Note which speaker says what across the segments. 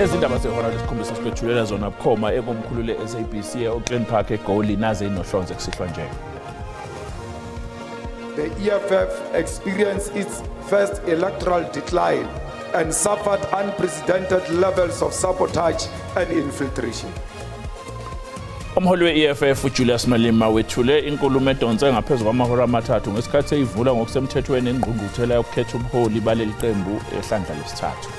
Speaker 1: Lezi ndaba zehora lesikhombisa sikwethulela zona bukhoma ekomkhulu le-SABC e-Auckland Park eGoli naze inohlonze kusihlwa nje.
Speaker 2: The EFF experienced its first electoral decline and suffered unprecedented levels of sabotage and infiltration.
Speaker 1: Umholi we-EFF uJulius Malema wethule inkulumo edonse ngaphezu kwamahora amathathu ngesikhathi eyivula ngokusemthethweni ingqungquthela yokukhetha ubuholi baleli qembu ehlandla lesithathu.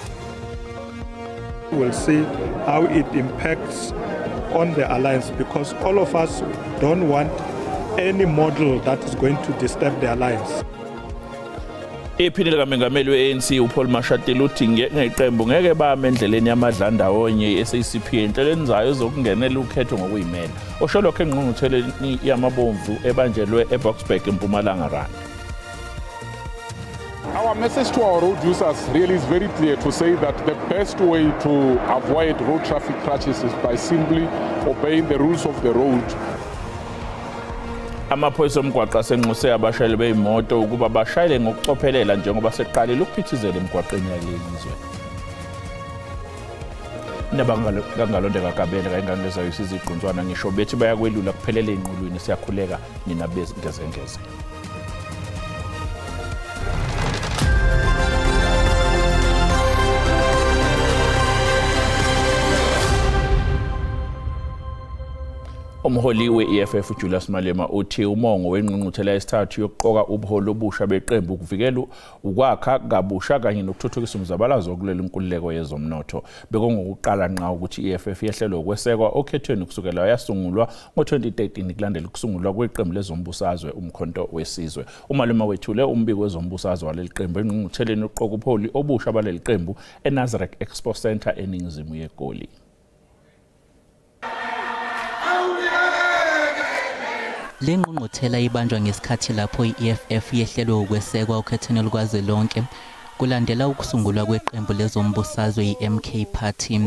Speaker 3: We'll see how it impacts on the alliance, because all of us don't want any model that is going to disturb the alliance.
Speaker 1: Iphini likaMengameli we-ANC uPaul Mashatile uthi ngeqembu ngeke bame endleleni yamadlandawonye i-SACP enhlelweni zayo zokungenela ukhetho ngokuyimela. Osho lokho engqungqutheleni yamabomvu ebanjelwe eBoksburg eMpumalanga Rand.
Speaker 4: Our message to our road users really is very clear to say that the best way to avoid road traffic crashes is by simply obeying the rules of the road.
Speaker 1: Amaphoyisa omgwaqo asenxuse abashayeli beyimoto ukuba bashayele ngokucophelela njengoba seqalile ukuphithizela emgwaqeni yaleli zwe. Indaba kaNgalondeka Gabela kayingangezayo isizigqunzwana ngisho bethi bayakwelula kuphelele enqulwini. Siyakhuleka nina bezingezengeze. Umholi we-EFF uJulius Malema uthi umongo wengqungquthela yesithathu yokuqoka ubuholi obusha beqembu ukuvikela ukwakha kabusha kanye nokuthuthukisa umzabalazo wokulwela inkululeko yezomnotho. Bekungokuqala nqa ukuthi i-EFF yehlelwe ukwesekwa okhethweni kusukela yasungulwa ngo-2013 kulandela ukusungulwa kweqembu lezombusazwe uMkhonto weSizwe. UMalema wethule umbiko wezombusazwe waleli qembu engqungqutheleni yokuqoka ubuholi obusha baleli qembu eNasrec Expo Centre eningizimu yeGoli.
Speaker 5: Le ngqungquthela ibanjwa ngesikhathi lapho i-EFF yehlelwe ukwesekwa okhethweni lukazwelonke kulandela ukusungulwa kweqembu lezombusazwe i-MK Party.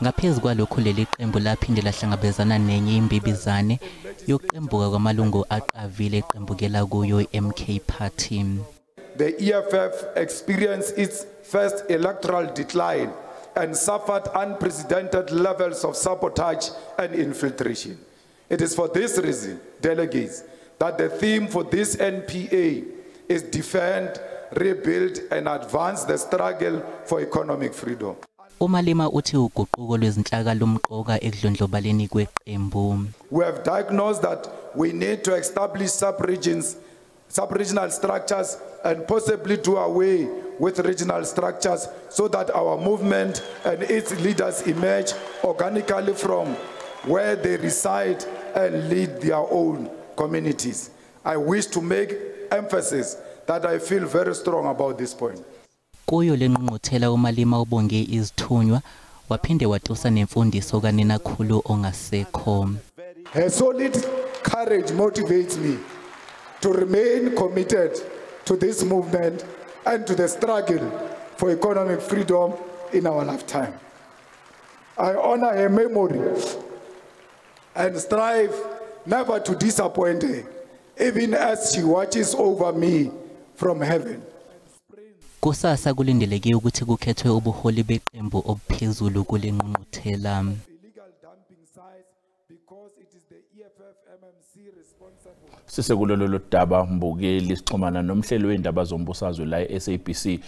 Speaker 5: Ngaphezu kwalokho leli qembu laphinde lahlangabezana nenye imbibizane yokuqembuka kwamalungu aqavile eqembukela kuyo i-MK Party.
Speaker 2: The EFF experienced its first electoral decline and suffered unprecedented levels of sabotage and infiltration. It is for this reason, delegates, that the theme for this NPA is defend, rebuild, and advance the struggle for economic freedom.
Speaker 5: UMalema uthi uguquko lwezinhlaka lumqoka ekudlondlobaleni kweqembu.
Speaker 2: We have diagnosed that we need to establish sub-regions, sub-regional structures, and possibly do away with regional structures so that our movement and its leaders emerge organically from where they reside and lead their own communities. I wish to make emphasis that I feel very strong about this point.
Speaker 5: Kuyo lengqungquthela uMalema ubonge izithunywa waphinde watusa nemfundiso kaninakhulu ongasekho.
Speaker 2: Her solid courage motivates me to remain committed to this movement and to the struggle for economic freedom in our lifetime. I honor her memory and strive never to disappoint her, even as she watches over me from heaven.
Speaker 5: Kusasa kulindeleke ukuthi kukhethwe ubuholi beqembu obuphezulu kule ngqungquthela.
Speaker 1: Sisekulolo daba mbukeli sixhumana nomhleli wendaba zombusazwe la eSABC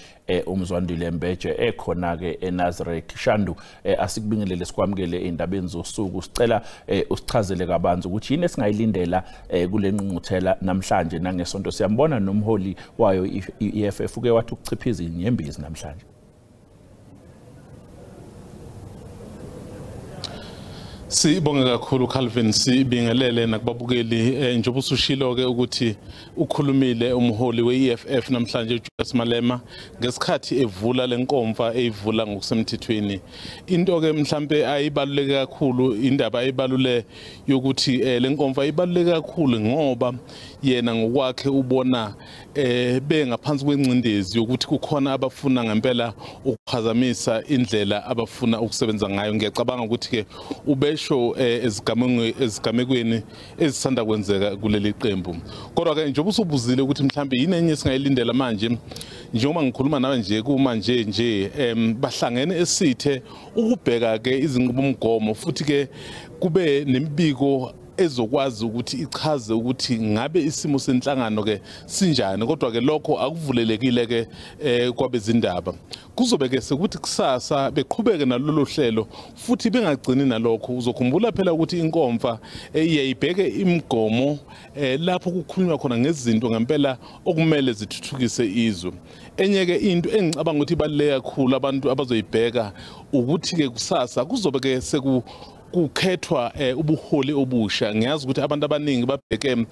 Speaker 1: uMzwandile Mbeje ekhona ke eNasrec. Shandu, asikubingelele sikwamukele endabeni zosuku. Sicela usichazele kabanzi ukuthi yini esingayilindela kule ngqungquthela namhlanje nangesonto. Siyambona nomholi wayo i-EFF uke wathi ukuchiphiza inyembezi namhlanje.
Speaker 6: Sibonge kakhulu Calvin, sibingelele nakubabukeli. Njengoba usushilo ke ukuthi ukhulumile umholi we-EFF namhlanje uJulius Malema ngesikhathi evula lenkomfa eyivula ngokusemthethweni. Into ke mhlambe ayibaluleke kakhulu, indaba ayibalule yokuthi lenkomfa ibaluleke kakhulu ngoba yena ngokwakhe ubona bengaphansi kwengcindezi yokuthi kukhona abafuna ngempela ukuphazamisa indlela abafuna ukusebenza ngayo. Ngiyacabanga ukuthi ke ube Esho ezigamekweni ezisanda kwenzeka kuleli qembu. Kodwa ke njengoba usubuzile ukuthi mhlambe yini enye singayilindela manje, njengoba ngikhuluma nawe nje kumanje nje bahlangene esithe ukubheka ke izinqubomgomo futhi ke kube nemibiko ezokwazi ukuthi ichaze ukuthi ngabe isimo senhlangano ke sinjani. Kodwa ke lokho akuvulelekile ke kwabezindaba. Kuzobe ke sekuthi kusasa beqhubeke nalolu hlelo futhi bengagcini nalokho. Uzokhumbula phela ukuthi inkomfa iyayibheke imigomo lapho kukhulunywa khona ngezinto ngempela okumele zithuthukise izwe. Enye ke into engicabanga ukuthi ibaluleke kakhulu abantu abazoyibheka ukuthi ke kusasa kuzobe ke seku kukhethwa ubuholi obusha. Ngiyazi ukuthi abantu abaningi babheke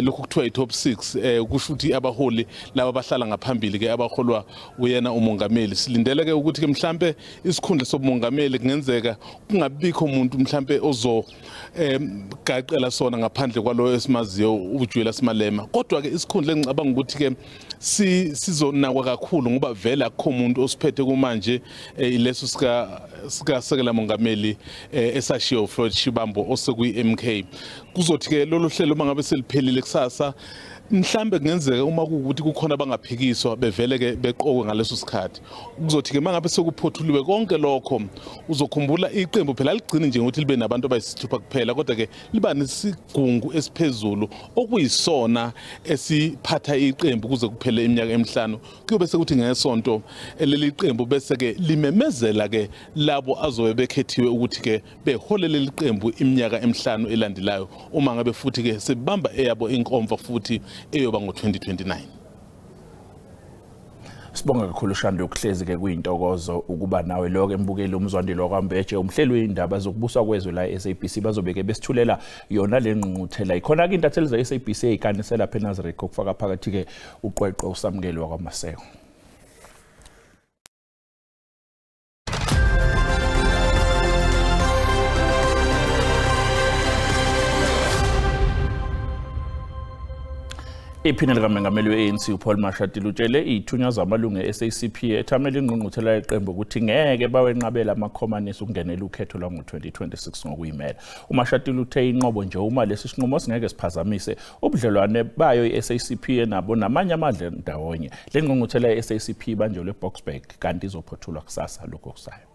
Speaker 6: lokhu kuthiwa i-top 6, kusho ukuthi abaholi laba bahlala ngaphambili ke abaholwa uyena umongameli. Silindele ke ukuthi ke mhlambe isikhundla sobumongameli kungenzeka kungabikho umuntu mhlambe ozo gaqela sona ngaphandle kwaloyo esimaziyo uJulius Malema. Kodwa ke isikhundla engicabanga ukuthi ke sizonakwa kakhulu ngoba vele akukho umuntu osiphethe kumanje ileso sika sekela mongameli esashiyo Floyd Shibambo osekuyi MK. Kuzothi ke lolu hlelo mangabe seliphelile kusasa mhlambe kungenzeka uma kuwukuthi kukhona abangaphikiswa bevele ke beqokwe ngaleso sikhathi. Kuzothi ke mangabe sekuphothuliwe konke lokho, uzokhumbula iqembu phela aligcini nje ngokuthi libe nabantu abayisithupha kuphela, kodwa ke liba nesigungu esiphezulu okuyisona esiphatha iqembu kuze kuphele iminyaka emihlanu. Kuyobe sekuthi ngesonto leli qembu bese ke limemezela ke labo azobe bekhethiwe ukuthi ke behole leli qembu iminyaka emihlanu elandelayo, uma ngabe futhi ke sebamba eyabo inkomfa futhi eyoba ngo-2029.
Speaker 1: Sibonga kakhulu Shando ukuhlezi ke kuyintokozo ukuba nawe. Lokho embukeli uMzwandile wakwaMbeje, umhleli weindaba zokubuswa kwezwe la SABC, bazobeke besithulela yona le ngqungquthela. Ikhona ke intatheli za SABC eyikanisela lapha eNazareth okufaka phakathi ke uqweqwe uSamukelo wakwaMaseko. Iphini likamengameli we-ANC uPaul Mashatile utshele iy'thunywa zamalungu e-SACP ethamele ingqungquthela yeqembu ukuthi ngeke bawenqabele amakhomanisi ukungenela ukhetho lwango-2026 ngokuyimela. UMashatile uthe inqobo nje uma lesi sinqumo singeke siphazamise ubudlelwane bayo i-SACP enabo namanye amadle ndawonye. Le ngqungquthela ye-SACP ibanjelwe eBoksburg kanti izophothulwa kusasa lokho kusayo.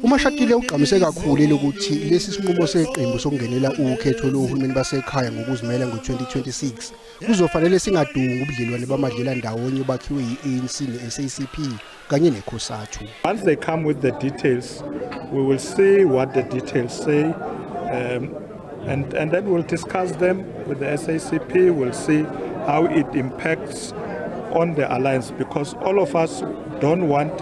Speaker 7: UMashatile ugqamise kakhulu elokuthi lesi sinqumo seqembu sokungenela ukhetho lohulumeni basekhaya ngokuzimela ngo-2026 kuzofanele singadungi ubudlelwane bamadlela ndawonye bakhiwe yi-ANC ne-SACP kanye neCOSATU.
Speaker 3: Once they come with the details, we will see what the details say, and then we'll discuss them with the SACP. We'll see how it impacts on the alliance, because all of us don't want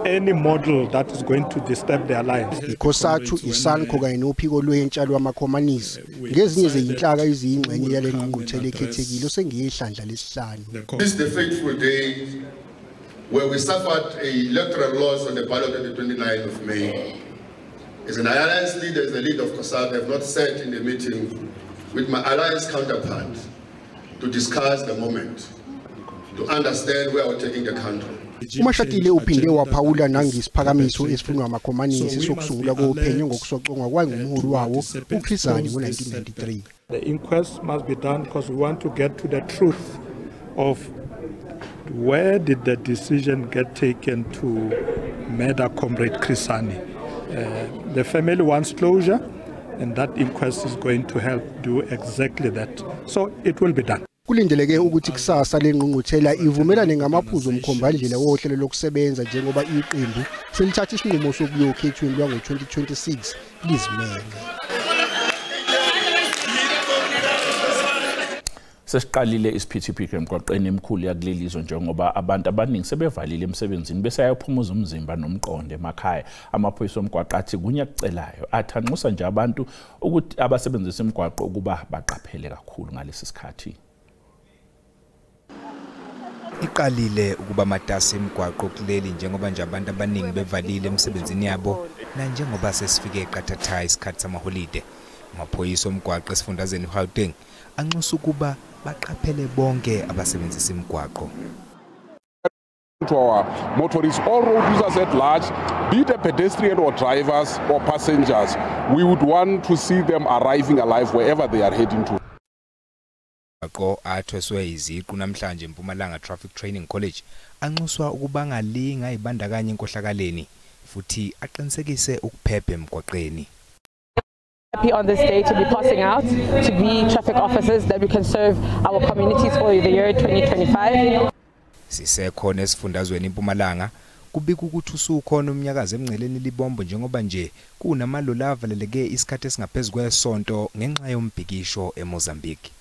Speaker 3: any model that is going to disturb the alliance.
Speaker 7: ICOSATU, iSANCO kanye nophiko lwentsha lwamakhomanisi ngezinye zezinhlaka eziyingxenye yale ngqungquthela ekhethekile osengiyihlandla lesihlanu.
Speaker 8: This is the fateful day where we suffered a electoral loss on the ballot on the 29th of May. As an alliance leader, as the leader of COSATU, I have not sat in the meeting with my alliance counterpart to discuss the moment, to understand where we're taking the country.
Speaker 7: UMashatile uphinde waphawula nangisiphakamiso esifunwa amakhomanisi sokusungulwa kophenyo ngokusocongwa kwangumholi wawo uChris Hani ngo-1993.
Speaker 3: The inquest must be done because we want to get to the truth of where did the decision get taken to murder Comrade Chris Hani. The family wants closure, and that inquest is going to help do exactly that. So it will be done.
Speaker 7: Kulindeleke ukuthi kusasa lengqungquthela ivumelane ngamaphuzu omkhombandlela wohlelo lokusebenza njengoba iqembu selithatha isinqumo sokuyokhethweni lwango-2026 lizimele.
Speaker 1: Sesiqalile isiphithiphithi emgwaqeni emikhulu yakuleli zwe njengoba abantu abaningi sebevalile emsebenzini besayophumuza umzimba nomqondo emakhaya. Amaphoyisa omgwaqo athi kunyakucelayo athi anxusa nje abantu ukuthi abasebenzisa imigwaqo ukuba baqaphele kakhulu ngalesi sikhathi.
Speaker 9: Iqalile ukuba matasa imigwaqo kuleli njengoba nje abantu abaningi bevalile emsebenzini yabo na njengoba sesifike eqathatha isikhathi samaholide. Amaphoyisa omgwaqo esifundazweni iGauteng anxusa ukuba baqaphele bonke abasebenzisa imigwaqo.
Speaker 4: To our motorists, all road users at large, be it a pedestrian or drivers or passengers, we would want to see them arriving alive wherever they are heading to.
Speaker 9: Aqo athweswe iziqu namhlanje eMpumalanga Traffic Training College anxuswa ukuba ngalinga ibandakanye enkohlakaleni futhi aqinisekise ukuphepha emgwaqeni.
Speaker 10: Happy on this day to be passing out to be traffic officers that we can serve our communities for the year 2025.
Speaker 9: Sisekhona esifundazweni eMpumalanga kubika ukuthi usukhona umnyakazo emngceleni Libombo njengoba nje kunamaloli avaleleke isikhathi esingaphezulu kwesonto ngenxa yombhikisho eMozambique.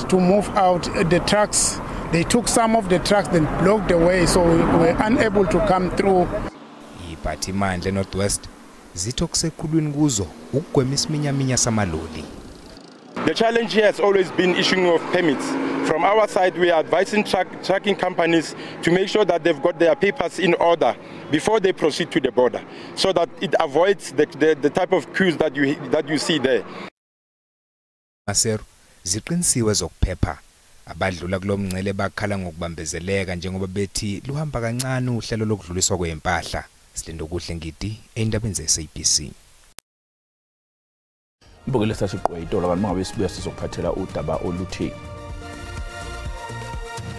Speaker 11: To move out the trucks, they took some of the trucks then blocked the way, so we were unable to come through.
Speaker 9: Iphathimandla eNorthwest zitho kuseqhulwini kuzo ukugwema isiminyaminya samaloli.
Speaker 12: The challenge here has always been issuing of permits. From our side, we are advising trucking companies to make sure that they've got their papers in order before they proceed to the border, so that it avoids the type of queues that you see there.
Speaker 9: Maseru ziqinisiwe zokuphepha. Abadlula kulomngcele bakhala ngokubambezeleka njengoba bethi luhamba kancane uhlelo lokudluliswa kwempahla. Silindokuhle Ngidi endabeni ze-SABC.
Speaker 1: Mbukele sasiqwe itolo kanti mangabe sibuya sizokuphathela udaba oluthi.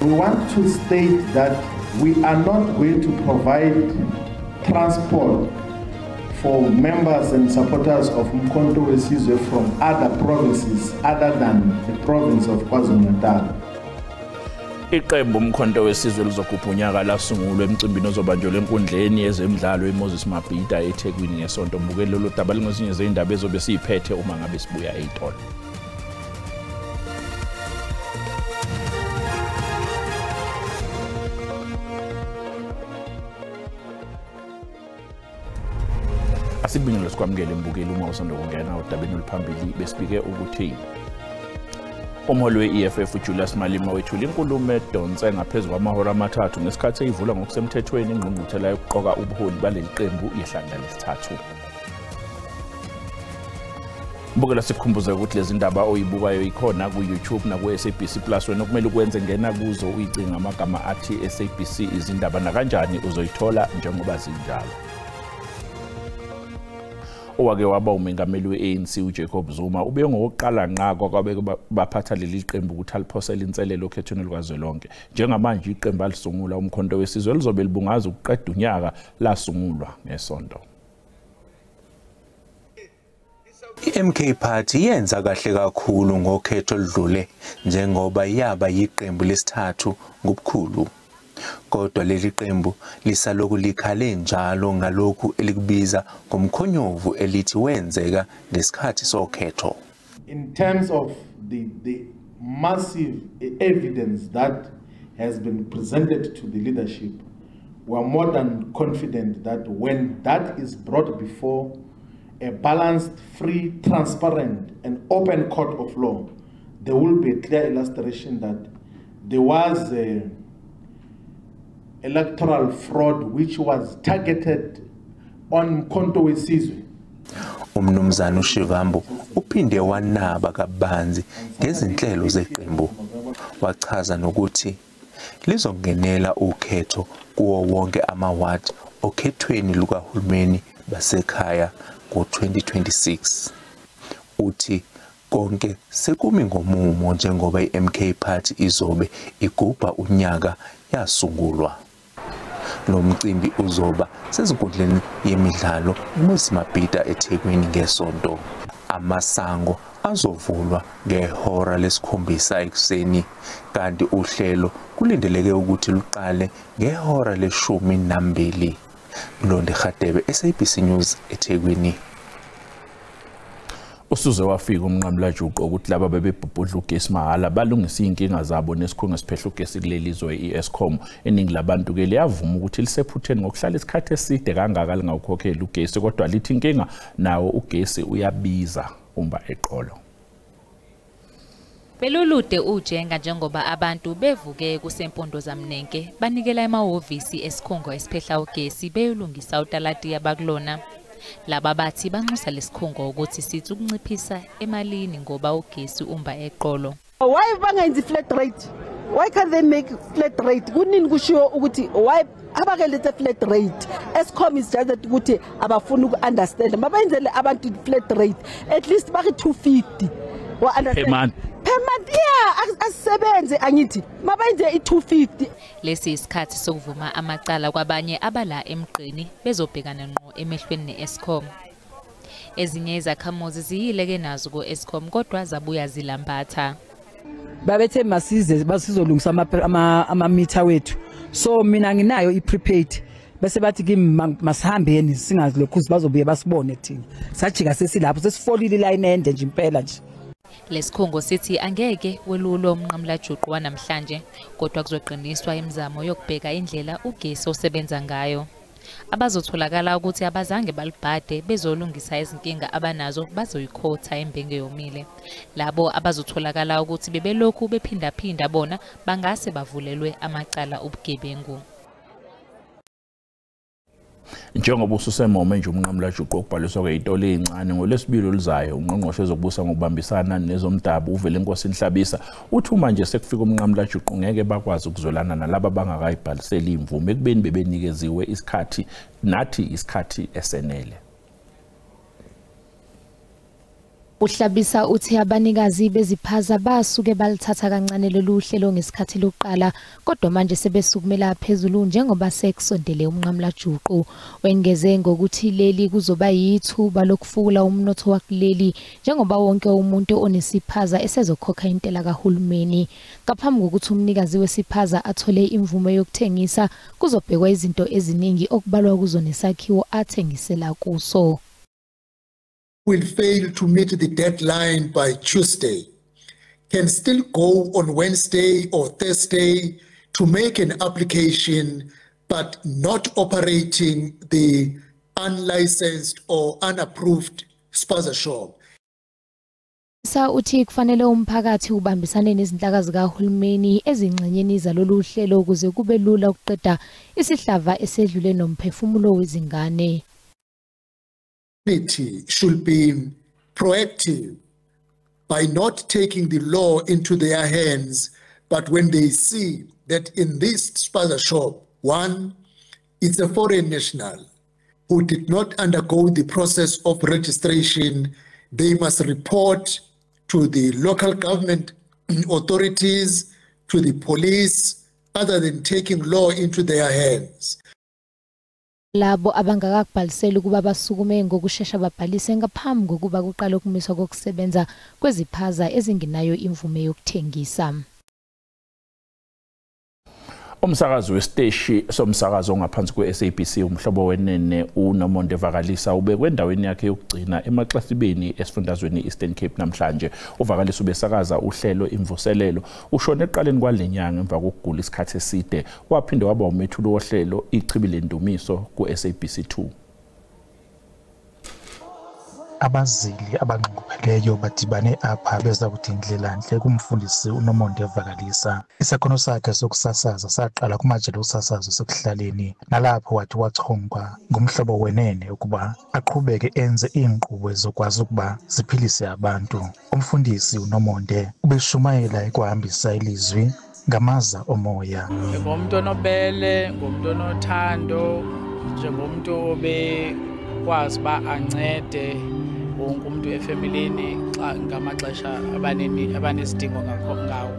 Speaker 13: We want to state that we are not going to provide transport for members and supporters of Umkhonto weSizwe from other provinces other than the province of KwaZulu-Natal.
Speaker 1: Iqembu Umkhonto weSizwe lizogubha unyaka lasungulwa emcimbini ozobanjelwa enkundleni yezemidlalo eMoses Mabhida eThekwini ngesonto. Mbukele lolu daba lingezinye zezindaba ezobe siyiphethe uma ngabe sibuya eyitolo. Asibingelele sikwamukele mbukeli uma usanda kungena odabeni oluphambili besibike ukuthi umholi we-EFF uJulius Malema wethula inkulumo edonse ngaphezu kwamahora amathathu ngesikhathi eyivula ngokusemthethweni ingqungquthela yokuqoka ubuholi baleli qembu yehlandla lesithathu. Mbukela sikukhumbuze ukuthi lezi ndaba oyibukayo ikhona ku-YouTube naku-SABC Plus. Wena okumele ukwenze ngena kuzo uyicinga amagama athi SABC izindaba nakanjani uzoyithola njengoba zinjalo. Owake waba umengameli we-ANC uJacob Zuma ube ngowokuqala ngqa kwabeke baphatha leli qembu ukuthi aliphosele inselelo okhethweni lukazwelonke. Njengamanje iqembu alisungula Umkhonto weSizwe lizobe libungaza ukuqeda unyaka lasungulwa ngesonto.
Speaker 14: I-MK Party yenza kahle kakhulu ngokhetho oludlule njengoba yaba yiqembu lesithathu ngobukhulu. Kodwa leli qembu lisaloku likhale njalo ngalokhu elikubiza ngomkhonyovu elithi wenzeka ngesikhathi sokhetho.
Speaker 13: In terms of the massive evidence that has been presented to the leadership, we are more than confident that when that is brought before a balanced, free, transparent and open court of law, there will be a clear illustration that there was a electoral fraud which was targeted on Umkhonto weSizwe.
Speaker 14: Umnumzana uShivambu uphinde wanaba kabanzi ngezinhlelo zeqembu, wachaza nokuthi lizongenela ukhetho kuwo wonke amaward okhethweni lukahulumeni basekhaya ngo-2026. Uthi konke sekumi ngomumo njengoba i-MK Party izobe igubha unyaka yasungulwa. Lo mcimbi uzoba sezinkundleni yemidlalo eMoses Mabhida eThekwini ngesonto. Amasango azovulwa ngehora lesikhombisa ekuseni kanti uhlelo kulindeleke ukuthi luqale ngehora le-12. Mlondi Khatebe, SABC News, eThekwini.
Speaker 1: Usuze wafika umnqamulajuqu ukuthi laba bebebhubhudla ugesi mahhala balungisa iy'nkinga zabo nesikhungo esiphehla ugesi kuleli zwe i-Eskom. Iningi labantu-ke liyavuma ukuthi lisephutheni ngokuhlala isikhathi eside kangaka lingawukhokheli ugesi, kodwa lithi inkinga nawo ugesi uyabiza umba eqolo.
Speaker 15: Belulude ujenga njengoba abantu bevuke kusempondo zamnenke banikela emahhovisi esikhungo esiphehla ugesi beyolungisa utalati abakulona. Laba bathi banxusa lesikhungo ukuthi sithi ukunciphisa emalini ngoba ugesi umba eqolo.
Speaker 16: Why bangenzi flat rate? Why can't they make flat rate? Kunini kushiwo ukuthi why abakelethe flat rate? Eskom is just that ukuthi abafuna uku-understand. Mabenzele abantu flat rate. At least bake 250.
Speaker 1: Per month.
Speaker 16: Per month, yeah, asisebenze angithi. Mabenze i250.
Speaker 15: Lesi isikhathi sokuvuma amacala kwabanye abala emgqeni bezobhekana ngqo emehlweni neEskom. Ezinye izakhamuzi ziyile ke nazo kuEskom kodwa zabuya zilambatha.
Speaker 17: Babethe masize basizolungisa ama-meter wethu. So mina nginayo i-prepaid. Bese bathi kimi masihambeni singazi lokhu bazobuye basibone thina. Sajika sesilapho sesifolile line ende nje impela nje.
Speaker 15: Lesikhungo sithi angeke welulwe umnqamulajuqu wanamhlanje kodwa kuzoqiniswa imizamo yokubheka indlela ugesi osebenza ngayo. Abazotholakala ukuthi abazange balibhade bezolungisa izinkinga abanazo bazoyikhotha embenge yomile. Labo abazotholakala ukuthi bebelokhu bephindaphinda bona bangase bavulelwe amacala obugebengu.
Speaker 1: Njengoba ususemome nje umnqamulajuqu wokubhaliswa kwezitolo ezincane ngolwesibili oluzayo, ungqongqoshe wezokubusa ngokubambisana nezomdabu uVelenkosini Hlabisa uthi uma nje sekufika umnqamulajuqu ngeke bakwazi ukuzwelana nalabo abangakayibhaliseli imvume ekubeni bebenikeziwe isikhathi nathi isikhathi esenele.
Speaker 18: Uhlabisa uthi abanikazi beziphaza basuke balithatha kancane lolu hlelo ngesikhathi lokuqala kodwa manje sebesukumela phezulu njengoba sekusondele umnqamulajuqu. Wengeze ngokuthi leli kuzoba yithuba lokufukula umnotho wakuleli njengoba wonke umuntu onesiphaza esezokhokha intela kahulumeni. Ngaphambi kokuthi umnikazi wesiphaza athole imvume yokuthengisa kuzobhekwa izinto eziningi okubalwa kuzo nesakhiwo athengisela kuso.
Speaker 19: Will fail to meet the deadline by Tuesday, can still go on Wednesday or Thursday to make an application, but not operating the unlicensed or unapproved spaza shop.
Speaker 18: Sa uthi kufanele umphakathi ubambisane nezinhlaka zikahulumeni ezingxenyeni zalolu hlelo ukuze kube lula ukuqeda isihlava esedlule nomphefumulo wezingane.
Speaker 19: Should be proactive by not taking the law into their hands, but when they see that in this spaza shop, one, it's a foreign national who did not undergo the process of registration, they must report to the local government authorities, to the police, other than taking law into their hands.
Speaker 18: Labo abangakakubhaliseli ukuba basukume ngokushesha babhalise ngaphambi kokuba kuqale ukumiswa kokusebenza kweziphaza ezingenayo imvume yokuthengisa.
Speaker 1: Umsakazi wesiteshi somsakazo ongaphansi kwe-SABC umhlobo wenene uNomonde Vakalisa ubekwe endaweni yakhe yokugcina emaxasibeni esifundazweni Eastern Cape namhlanje. Uvakalisa ubesakaza uhlelo Imvuselelo. Ushone ekuqaleni kwale nyanga emva kokugula isikhathi eside. Waphinde waba umethuli wohlelo Ichibi Lendumiso ku-SABC 2.
Speaker 20: Abazili abanxungupheleyo badibane apha beza kuthi indlelantle kumfundisi uNomonde Vakalisa. Isakhono sakhe sokusasaza saqala kumajelo osasazo sekuhlaleni, nalapho wathi wachongwa ngumhlobo wenene ukuba aqhubeke enze iinkqubo ezokwazi ukuba ziphilise abantu. Umfundisi uNomonde ubeshumayela ekuhambisa ilizwi ngamaza omoya.
Speaker 21: Ngomntu onobele, ngomntu onothando, njengomntu obekwazi uba ancede wonke umuntu efamilini xa ngamaxesha abanesidingo ngawo.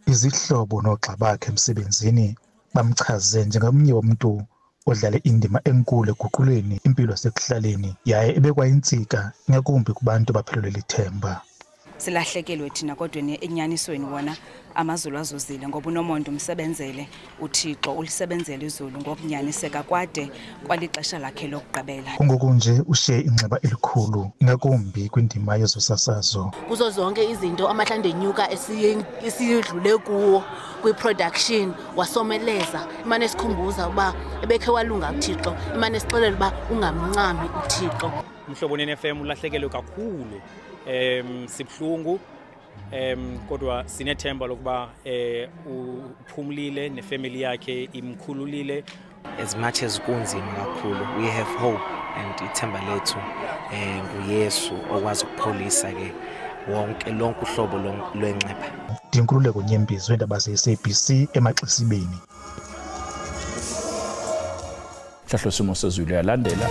Speaker 20: Izihlobo noogxa bakhe emsebenzini bamchaze njengomnye womntu odlale indima enkulu ekuguquleni impilo yasekuhlaleni, yaye ebekwa intsika ingakumbi kubantu abaphelelwe lithemba.
Speaker 22: Silahlekelwe thina kodwa enyanisweni wona amazulu azozile ngoba uNomonde umsebenzele uThixo, ulisebenzele izulu ngokunyaniseka kwade kwalixesha lakhe lokugqibela.
Speaker 20: Kungoku nje ushiye inxeba elikhulu ingakumbi kwindima yezosasazo.
Speaker 23: Kuzo zonke izinto amahlande enyuka esiyidlule kuwo kwi-production wasomeleza, imane sikhumbuza uba ebekhe walunga uThixo, imane sixelela uba ungamncami uThixo.
Speaker 24: Umhlobo ne-FM ulahlekelwe kakhulu. Sibuhlungu kodwa sinethemba lokuba uphumlile nefamily yakhe imkhululile.
Speaker 25: As much as kunzima kakhulu, we have hope and ithemba lethu nguYesu okwazi ukupholisa ke Wonke lonke uhlobo lwenxeba.
Speaker 20: Ndinkululeko Nyembezi weendaba ze-SABC emaXesibeni.
Speaker 1: Hlahlo simo sezulu yalandela.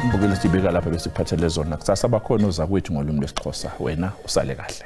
Speaker 1: Mbukeli sibeka lapha besiphathele zona kusasa bakhona ozakwethu ngolimi lwesiXhosa wena usale kahle.